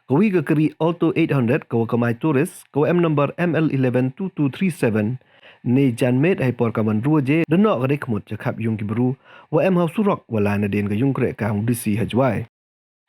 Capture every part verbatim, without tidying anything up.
Ka wi ka kari Alto eight hundred ka wa kamai tourist ka wa em number M L eleven two two three seven, ne janmiet hei por ka man rua je da noh ka dei khmut cha khap yung ki bru wa em ha u surok wa lai nadien ka yung kreh ka u D C ha Jwai.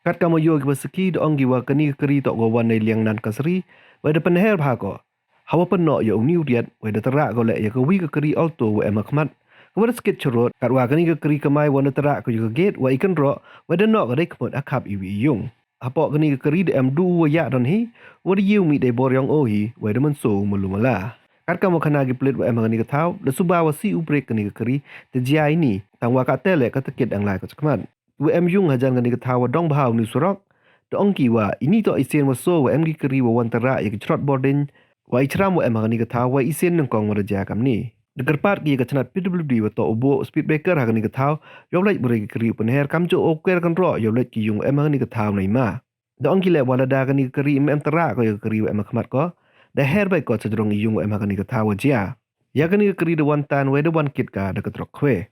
Kat kam wa yoh ki ba sakhi da ong ki wa kani ka kari toh ka wan nei liang nan ka sari, wei da pynher bha ko. Hawa pynnoh yoh u ni u riat, wei da tyrah ko leh ya ka wi ka kari Alto wa em ha khmat. Ka wa da skit charot, kat wa kani ka kari kamai wa da tyrah ko ya ka gate wa i kynroh, wei da noh ka dei khmut ha khap i wi i yung. Hapoh kani ka kari da em du u wa yah don hi, wa da yoh mih dei bor yong o hi, wei da mynsaw u malu mala. Kat kam wa khana ki pulit wa em ha kani ka thaw, da suba wa si u brake kani ka kari, te jia i ni, tang wa ka te leh ka takit ang lai ka chakmat. Wa em yung hajan kani ka thaw wa dong bha u ni surok, da ong ki wa, i ni toh i sien wa so wa em ki kari wa wan tyrah ya ki chrot bording, wa i chram wa em ha kani ka thaw wa i sien nyngkong wa da jia kam ni. Da kyrpad ki ya ka chnat P W D wa toh u buh speed breaker ha kani ka thaw, yow leit bure ki kari u pynher kam jooh u ker kynroh, yow leit ki yung wa em ha kani ka thaw nei ma. Da ong ki leh wa lada kani ka kari em em tyrah ko ya ka kari wa em ha khmat ko, da her bai ko cha jrong i yung wa em ha kani ka thaw wa jia. Ya kani ka kari da wan tan wei da wan kit ka da ka trok khwe.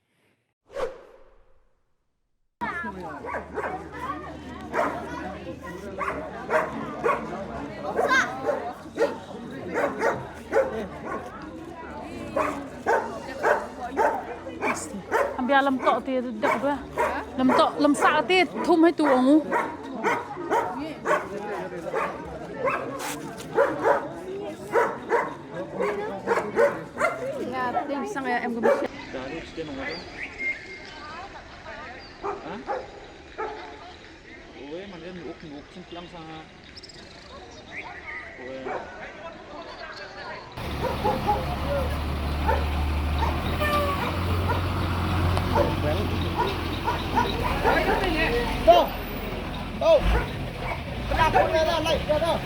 Ambia lam toh ti dek dua. Lam toh, lam sa ti thum hai tu ong u. Nga ting sang ya em ka. Oe, man em nuk nuk sing kiang sa. Oe. Go. Go. Kenapa, kenapa, naik, kenapa?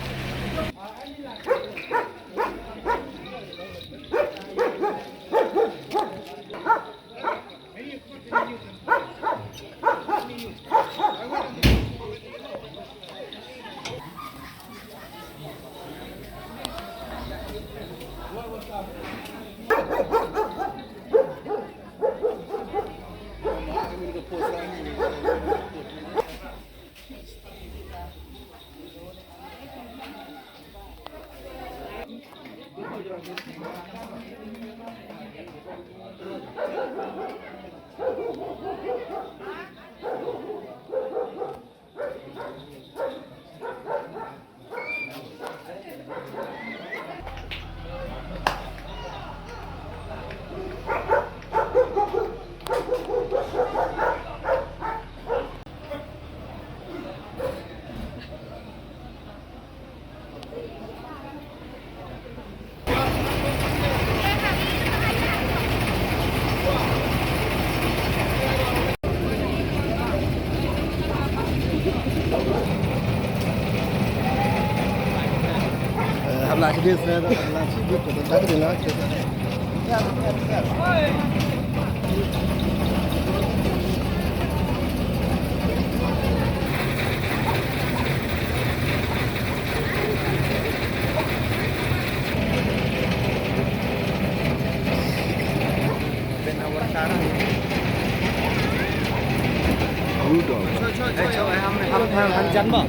Rudolph. Choi, choi, choi, choi. Ham, ham, ham, ham, jan ba.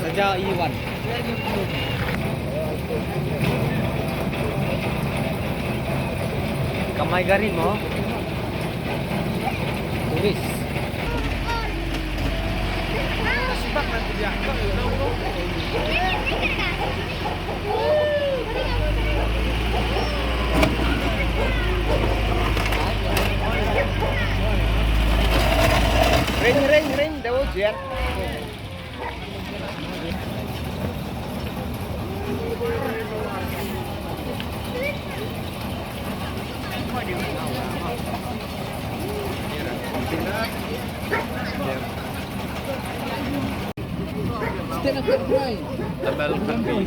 Saja iwan. Kamai gari mo. Turis. Ring, ring, ring, daw jet. Tabal khambi.